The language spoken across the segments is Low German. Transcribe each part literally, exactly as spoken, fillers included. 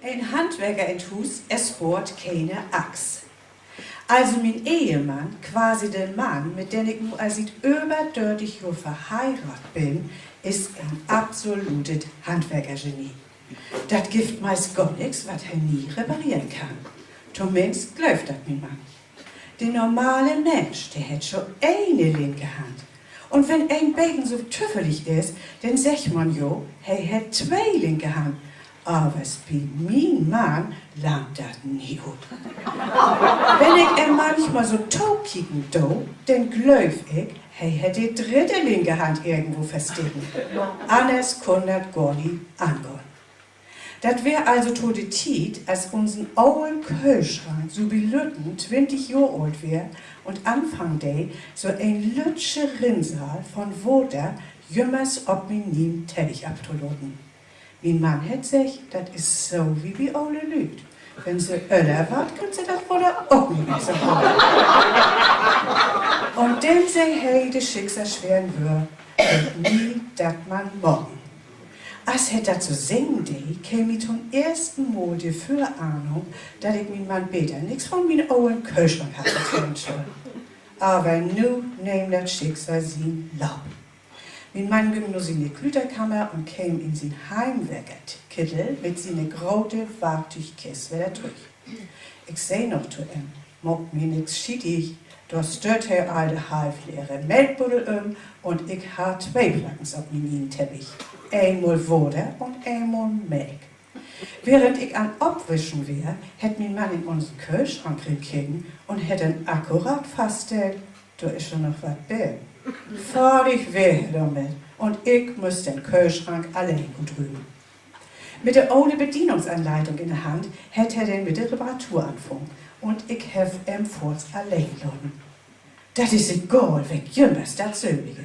En Handwerker in't Huus, es bohrt kene Ax. Also mien Ehemann, quasi de Mann, mit den ik nu al siet över dörtig Johr verheiraadt bün, is en absolutet Handwerkergenie. Dat gifft meist gor nix, wat he nie repareren kann. Tominnst glöövt dat mien Mann. De normale Minsch, de hett jo ene linke Hand. Un wenn een beten so tüffelig is, denn seggt man jo, he hett twee linke Hand. Avers bi mien Mann langt dat nie ut. Wenn ik em manchmal so tokieken do, denn glööv ik, he hett de dritte linke Hand irgendwo versteken. Anners kunn dat gor nie angahn. Dat weer also to de Tiet, as unsen olen Köhlschrank so bilütten twintig Johr oolt weer un anfangen dee, so en lüttje Rinnsal von Water jümmers op mien nieen Teppich aftolaten. Mien Mann hett seggt, dat is so wie bi ole Lüüd: Wenn se öller warrt, köönt se dat Water ok nich mehr so holen. Un denn sä he de schicksalsweren Wöör: Wenn mi dat man maken. As he dat so seggen dee, keem mi to'n eersten Mal de Vörahnung, dat ik mien Mann beter nix von mien olen Köhlschrank harr vertellen schullt. Aver nu neem dat Schicksal sien Loop. Mien Mann güng na siene Klüterkamer un keem in sien Heimwerkerkittel mit siene grote Warktüügkist wedder trüch. Ik sä noch to em: Maak mi nix schietig. Dor stött he al de halfleere Melkbuddel üm un ik harr twee Plackens op mien nieen Teppich. Eenmal Water un eenmal Melk. Während ik an't Opwischen weer, hett mien Mann in unsen Köhlschrank rinkeken un hett denn akkurat faststellt, dor is jo noch wat binnen. Fardig weer he dormit un ik müss den Köhlschrank alleen utrümen. Mit de ole Bedienungsanleitung in de Hand hett he denn mit de Reparatur anfungen un ik heff em foorts alleen laten. Dat is egaal, weert jümmers dat sülvige.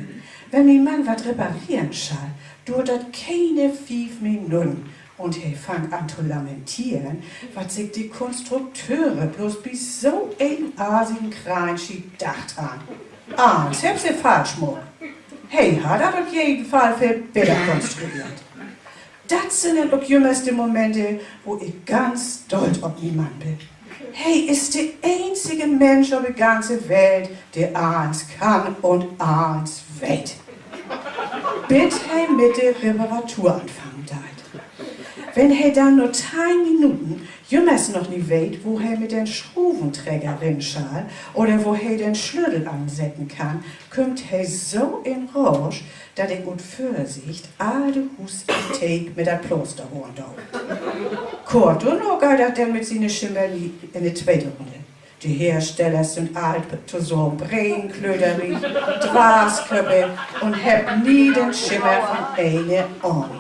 Wenn mien Mann wat repareren schall, duert dat kene fief Minuten un he fangt an to lamenteren, wat sik de Konstrukteure blots bi so en asigen Kreinschiet dacht harrn. Allens hebbt se falsch maakt. He harr dat op jeden Fall veel beter konstrueert. Dat sünd denn ok jümmers de Momente, wo ik ganz stolt op mien Mann bün. He is de eenzige Minsch op de ganze Welt, de allens kann un allens weet. Bit he mit de Reparatur anfangen deit. Wenn he denn na teihn Minuten jümmers noch nich weet, wo he mit den Schruventrecker rin schall oder wo he den Slötel ansetten kann, kümmt he so in Raasch, dat ik ut Vörsicht all de Huusapothek mit dat Plaaster holen do. Kort dorna geiht dat denn mit siene Schimmerlee in de tweete Runne. De Herstellers sünd all tosamen Bregenklöter, Dwarsköppe un hebbt nie den Schimmer von ene Ahn.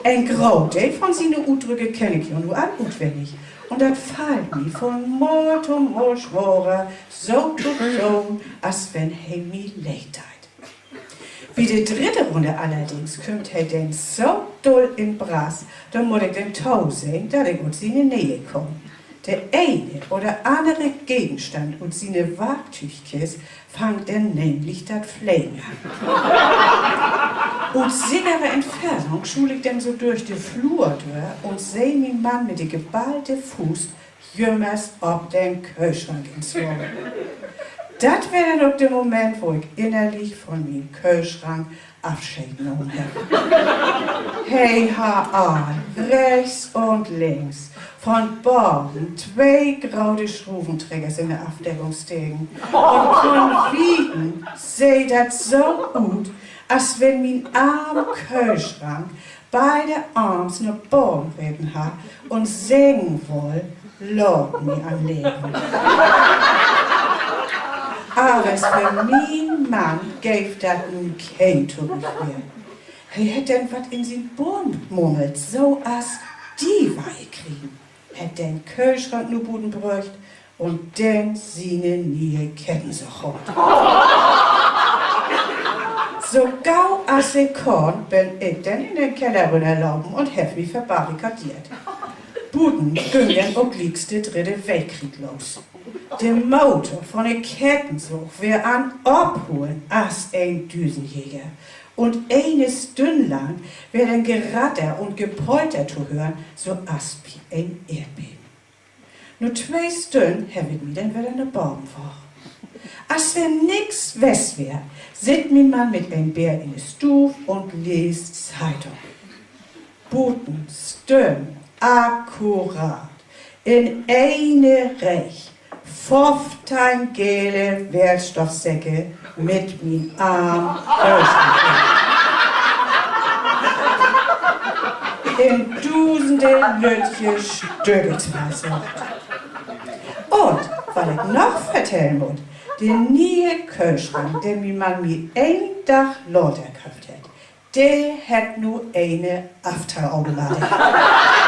En Grootdeel von siene Utdrücke kenn ik jo nu al utwennig. Un dat fallt mi von Mal to Mal swarer, so to doon, as wenn he mi leed deit. Bi de dritte Runne allerdings kümmt he denn so dull in Brass, dor mutt ik denn tosehn, dat ik ut siene Neeg kaam. De ene oder annere Gegenstand ut siene Warktüügkist fangt denn nämlich dat Flegen an. Ut sikere Entfernung schuul ik denn so dörch de Flur dör un seh mien Mann mit de geballte Fuust jümmers op den Köhlschrank inslaan. Dat weer denn ok de Moment, wo ik innerlich von mien Köhlschrank Afscheed nahmen heff. He harr all, rechts un links, von baven twee grote Schruventreckers in de Afdeckung steken. Un von wieden seh dat so ut, as wenn mien arm Köhlschrank beide Arms na baven repen harr un seggen wull: Laat mi an'n Leven. Aver för mien Mann geev dat nu keen Torüch mehr. He hett denn wat in sien Boorn mummelt, so as: De warr ik kriegen. Hett den Köhlschrank na buten bröcht un denn siene ne'e Kettensaag haalt. So gau as he kunn, bün ik denn in den Keller rünnerlopen un heff mi verbarrikadeert. Buten güng denn ok glieks de drüdde Weltkrieg los. De Motor von de Kettensaag weer an opholen as en Düsenjeger. Un ene Stünn lang weer denn Geratter un Gepolter to hören, so as bi en Eerdbeben. Na twee Stünnen heff ik mi denn wedder na baven waagt. As wenn nix west weer, sitt mien Mann mit en Beer in de Stuuv un leest Zeitung. Buten stünn akkurat in ene Reeg föffteihn gele Weerstoffsäcke mit mien Arm Köhlschrank. In dusende lüttje Stücke tweislagen. Un wat ik noch vertellen mutt: De ne'e Köhlschrank, de mien Mann mi een Dag later köfft hett, de hett nu ene Aftelautomatik.